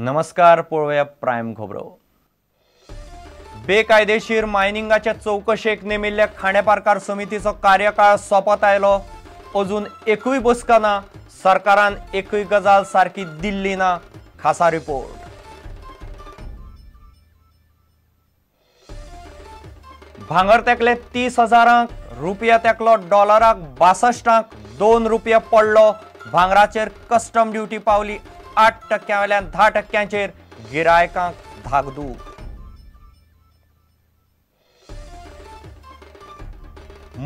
नमस्कार, पळोवया प्रायम खबरो. बेकायदेशीर मायनिंगाच्या चौकशेक नेमिल्ल्या खांडेपारकार समितीचो कार्यकाळ सोंपत आयलो. अजून एकूय बसका ना. सरकारान एकूय गजाल सारकी दिल्ली ना. खासा रिपोर्ट. भांगर तेकले 30 हजारांक, रुपया तेकलो डॉलराक 62, 2 रुपया पडलो. भांगराचेर कस्टम ड्युटी पावली 8% वयल्यान 10%चेर. गिरायकांक धाकधूक.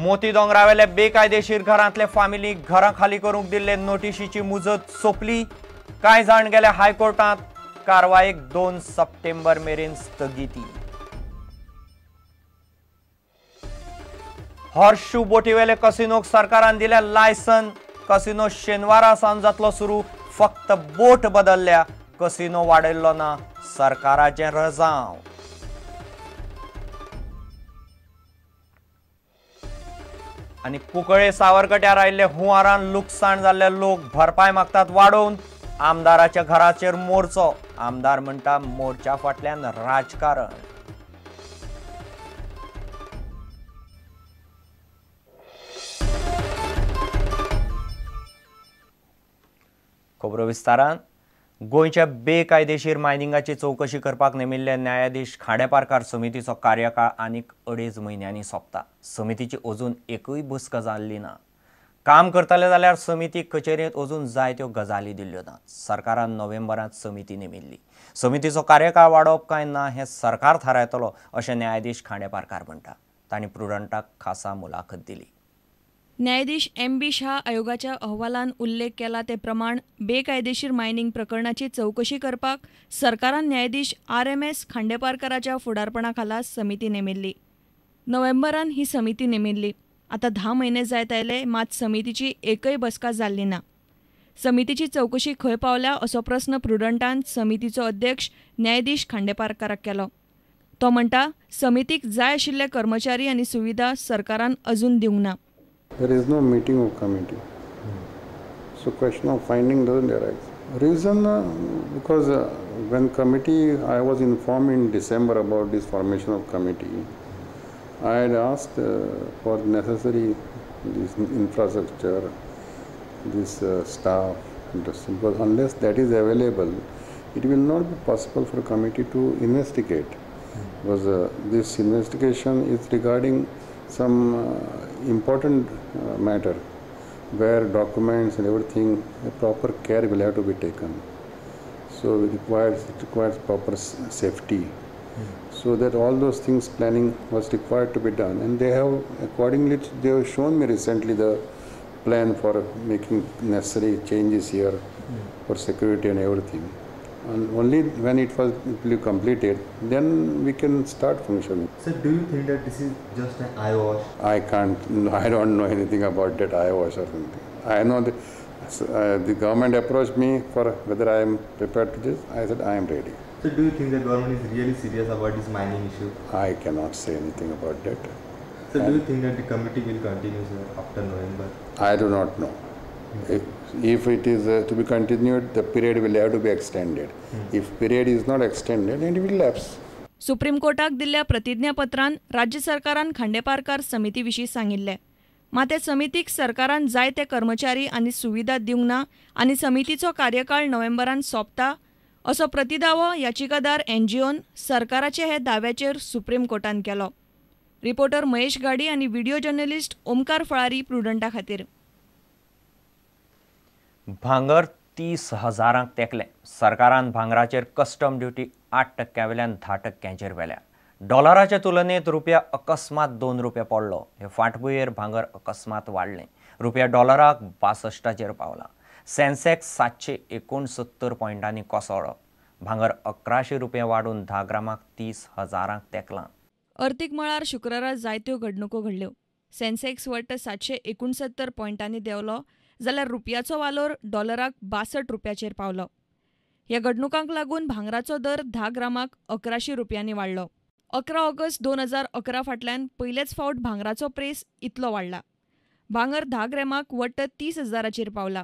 मोती दोंगरावेले बेकायदेशीर घरांतले फामिली घरां खाली करूंक दिल्ले नोटिशीची मुजत सोंपली. कांय जाण गेले हायकोर्टांत. कारवायेक 2 सप्टेंबर मेरेन स्थगिती. हॉर्सशू बोटीवेले कसिनोक सरकारान दिल्या लायसन. कसिनो शेनवारा सावन जातलो सुरू. फक्त बोट बदलल्या, कसिनो वाडयल्लो ना. सरकाराचें रजांव. आनी कुंकळे सावरकट्यार आयिल्ले हुंवारान लुकसाण जाल्ले लोक भरपाय मागतात वाडोवन. आमदाराच्या घराचेर मोर्चो. आमदार म्हणटा मोर्चा फाटल्यान राजकारण. खबरो विस्तारान. गोंयच्या बेकायदेशीर मायनिंगाची चौकशी करपाक नेमिल्ले न्यायाधीश खांडेपारकार समितीचो कार्यकाळ आनीक 2.5 म्हयन्यांनी सोंपता. समितीची अजून एकूय बसका जाल्ली ना. काम करतले जाल्यार समिती कचेरेंत अजून जायत्यो गजाली दिल्ल्यो ना. सरकारान नोव्हेंबरांत समिती नेमिल्ली. समितीचो कार्यकाळ वाडोवप काय ना हें सरकार थारायतलो अशें न्यायाधीश खांडेपारकार म्हणटा. तांणी प्रुडंटाक खासा मुलाखत दिली. न्यायाधीश एम.बी. शाह आयोगाच्या अहवालान उल्लेख केला ते प्रमाण बेकायदेशीर मायनिंग प्रकरणाची चौकशी करपाक सरकारान न्यायाधीश आर.एम.एस. खांडेपारकाराच्या फुडारपणा खाला समिती नेमिल्ली. नोव्हेंबरान ही समिती नेमिल्ली. आतां 10 म्हयने जायत आयले, मात समितीची एकय बसका जाल्ली ना. समितीची चौकशी खंय पावल्या असो प्रस्न प्रुडंटान समितीचो अध्यक्ष न्यायाधीश खांडेपारकाराक केलो. तो म्हणटा समितीक जाय आशिल्ले कर्मचारी आनी सुविधा सरकारान अजून दिवंक ना. There is no meeting of committee. So question of finding doesn't arise. Reason because when committee, I was informed in December about this formation of committee. I had asked for necessary this infrastructure, this staff, because unless that is available, it will not be possible for committee to investigate. Because this investigation is regarding some important matter where documents and everything, a proper care will have to be taken. So it requires proper safety. So that all those things planning was required to be done, and they have accordingly, they have shown me recently the plan for making necessary changes here for security and everything. And only when it was completed, then we can start functioning. Sir, do you think that this is just an eye wash? I can't, I don't know anything about that eye wash or something. I know the government approached me for whether I am prepared to this. I said I am ready. So do you think the government is really serious about this mining issue? I cannot say anything about that. So do you think that the committee will continue, sir, after November? I do not know. If it is to be continued, the period will have to be extended. If period is not extended, it will lapse. Supreme कोर्टाक दिल्ल्या प्रतिज्ञापत्रान राज्य सरकारान खांडेपारकार समिती विशीं सांगिल्लें. मात ते समितीक सरकारान जायते कर्मचारी आनी सुविधा दिवंक ना आनी समितीचो कार्यकाळ नोव्हेंबरान सोंपता असो प्रतिदावो याचिकादार एनजीओन सरकाराचे हे दाव्याचेर सुप्रीम कोर्टान केलो. रिपोर्टर महेश गाडी आनी व्हिडिओ जर्नलिस्ट ओमकार फळारी प्रुडंटा खातीर. भांगर 30 हजारांक तेकलें. सरकारान भांगराचेर कस्टम ड्युटी 8% वयल्यान 10%चेर व्हेल्या. डॉलराचे तुलनेत रुपया अकस्मात 2 रुपया पडलो. हे फाटभुंयेर भांगर अकस्मात वाडलें. रुपया डॉलराक 62चेर पावला. सेन्सेक्स 769 पॉयंटांनी कोसळ्ळो. भांगर 1100 रुपया वाडून 10 ग्रामाक 30 हजारांक तेकलां. अर्थीक मळार शुक्रारा जायत्यो घडणुको घडल्यो. सेन्सेक्स वट्ट 769 पॉयंटांनी देंवलो जाल्यार रुपयाचो वालोर डॉलराक 62 रुपयाचेर पावलो. ह्या घडणुकांक लागून भांगराचो दर 10 ग्रामाक 1100 रुपयांनी वाडलो. 11 ऑगस्ट 2011 फाटल्यान पयलेच फावट भांगराचो प्रेस इतलो वाडला. भांगर 10 ग्रॅमाक वट्ट 30 हजाराचेर पावला.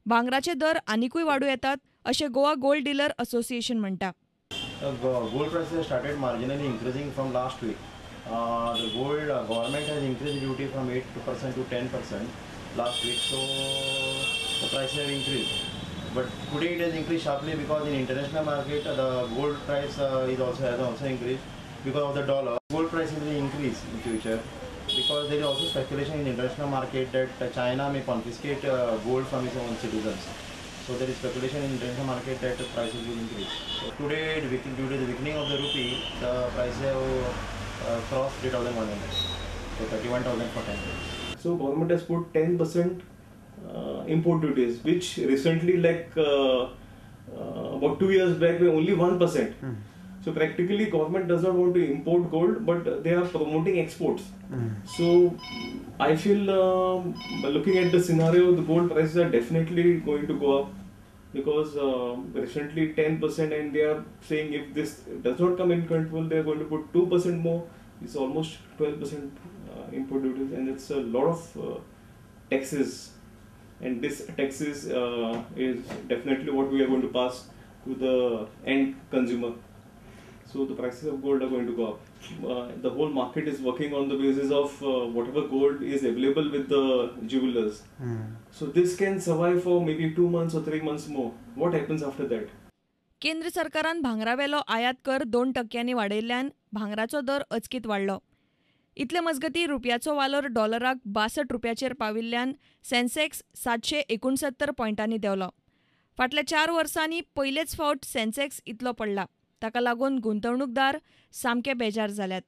भांगराचे दर आनिकूय वाडूं येतात अशें गोवा गोल्ड डीलर असोसिएशन म्हणटा. Gold prices started marginally increasing from last week. The gold government has increased duty from 8% to 10% last week, so the prices have increased. But today it has increased sharply because in international market the gold price is also has also increased because of the dollar. Gold prices will increase in future because there is also speculation in international market that China may confiscate gold from its own citizens. So there is speculation in international market that the prices will increase. So today, due to the weakening of the rupee, the prices have crossed 3,100, so 31,000 for 10 grams. So government has put 10% import duties, which recently, like about 2 years back, were only 1%. So practically, government does not want to import gold, but they are promoting exports. So I feel, looking at the scenario, the gold prices are definitely going to go up because recently 10%, and they are saying if this does not come in control, they are going to put 2% more. It's almost 12% import duties, and it's a lot of taxes. And this taxes is definitely what we are going to pass to the end consumer. So the prices of gold are going to go up. The whole market is working on the basis of whatever gold is available with the jewelers. So this can survive for maybe 2 months or 3 months more. What happens after that? केंद्र सरकारान भांगरावेलो आयात कर 2% वाडयल्ल्यान भांगराचो दर अचकीत वाडलो. इतले मजगती रुपयाचो वालोर डॉलराक 62 रुपयाचेर पाविल्ल्यान सेन्सेक्स 769 पॉयंटांनी देंवलो. फाटल्या 4 वर्सांनी पयलेच फावट सेन्सेक्स इतलो पडला. ताका लागून गुंतवणूकदार सामके बेजार जाल्यात.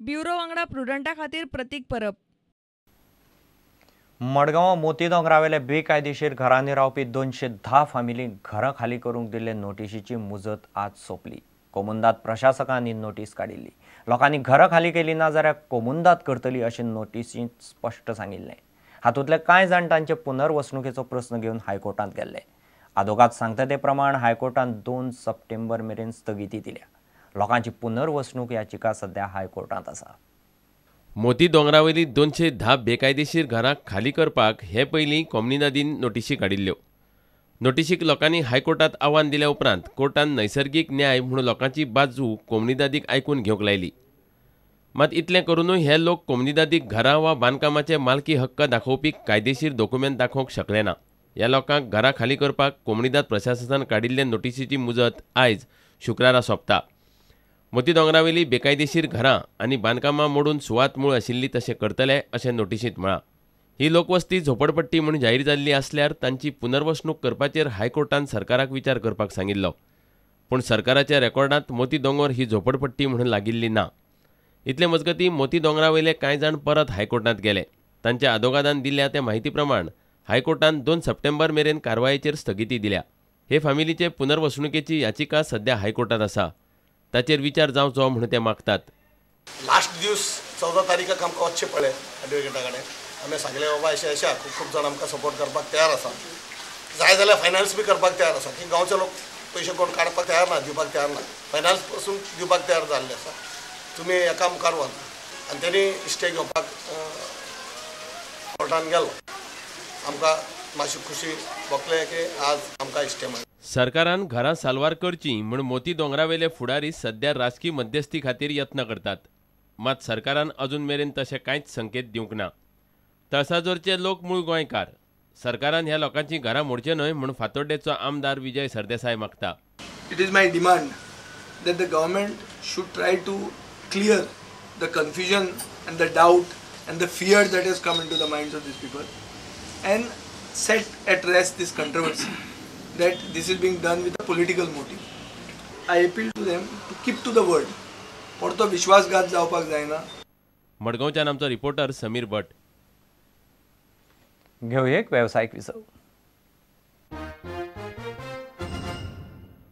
ब्युरो वांगडा प्रुडंटा खातीर प्रतीक परब. मडगांव मोती दोंगरावेले बेकायदेशीर घरांनी रावपी 210 फामिली घरां खाली करूंक दिल्ले नोटिशीची मुजत आज सोंपली. कोमुंदाद प्रशासकांनी नोटीस काडिल्ली. लोकांनी घरां खाली केली ना जाल्यार कोमुंदाद करतली अशें नोटिसींत स्पश्ट सांगिल्लें. हातूंतले कांय जाण तांचे पुनर्वसणुकेचो प्रस्न घेवन हायकोर्टांत गेल्ले. आदोगाद सांगता ते प्रमाण हायकोर्टान 2 सप्टेंबर मेरेन स्थगिती दिल्या. लोकांची पुनर्वसणूक याचिका सध्या हायकोर्टांत आसा. मोती दोंगरावयली 210 बेकायदेशीर घरां खाली करपाक हे पयलीं कोमुनिदादीन नोटिशी काडिल्ल्यो. नोटिशीक लोकांनी हायकोर्टांत आव्हान दिल्या उपरांत कोर्टान नैसर्गीक न्याय म्हूण लोकांची बाजू कोमुनिदादीक आयकून घेवंक लायली. मात इतलें करुनूय हे लोक कोमुनिदादीक घरां वा बांदकामाचे मालकी हक्क दाखोवपी कायदेशीर दोकुमेंत दाखोवंक शकले ना. ह्या लोकांक घरां खाली करपाक कोमुनिदाद प्रशासनान काडिल्ले नोटिशीची मुजत आयज शुक्रारा सोंपता. मोती दोंगरावेली बेकायदेशीर घरां आनी बांदकामां मोडून सुवात मूळ आशिल्ली तशें करतले अशें नोटिशींत म्हळां. ही लोकवस्ती झोपडपट्टी म्हूण जाहीर जाल्ली आसल्यार तांची पुनर्वसणूक करपाचेर हायकोर्टान सरकाराक विचार करपाक सांगिल्लो. पूण सरकाराच्या रेकॉर्डांत मोती दोंगर ही झोपडपट्टी म्हणून लागिल्ली ना. इतले मजगतीं मोती दोंगरावयले कांय जाण परत हायकोर्टांत गेले. तांच्या आदोगादान दिल्या त्या म्हायती प्रमाण हायकोर्टान 2 सप्टेंबर मेरेन कारवायेचेर स्थगिती दिल्या. हे फामिलीचे पुनर्वसणुकेची याचिका सध्या हायकोर्टांत आसा. ताचेर विचार जावचो म्हूण ते मागतात. लास्ट दीस 14 तारीखाक आमकां वचचें पडलें एडवोकेटा कडेन. आमी सांगलें बाबा अशें अशें खूब खूब जाण आमकां सपोर्ट करपाक तयार आसा, जाय जाल्यार फायनान्स बी करपाक तयार आसा. की गांवचे लोक पयशे कोण काडपाक तयार ना, दिवपाक तयार ना, फायनान्स पसून दिवपाक तयार जाल्ले आसा. तुमी एका मुखार वच आनी तेणी स्टे घेवपाक कोर्टान गेलो. आमकां मातशी खुशी भोगले की आज आमकां स्टे मेळ्ळो. सरकारान घरां साल्वार करची म्हूण मोती दोंगरावेले फुडारी सध्या राजकी मध्यस्थी खातीर यत्न करतात. मात सरकारान अजून मेरेन तशें कांयच संकेत दिवंक ना. तळसाजोरचे लोक मूळ गोंयकार. सरकारान ह्या लोकांची घरां मोडचें न्हय म्हूण फातोड्डेचो आमदार विजय सरदेसाय मागता. It is my demand that the government should try to clear the confusion and the doubt and the fear that has come into the minds of these people and set at rest this controversy that this is being done with a political motive. I appeal to them to keep to the word. परतो विश्वासघात जावपाक जायना. मडगांवच्यान आमचो reporter Sameer भट. घेवया एक वेवसायीक विसव.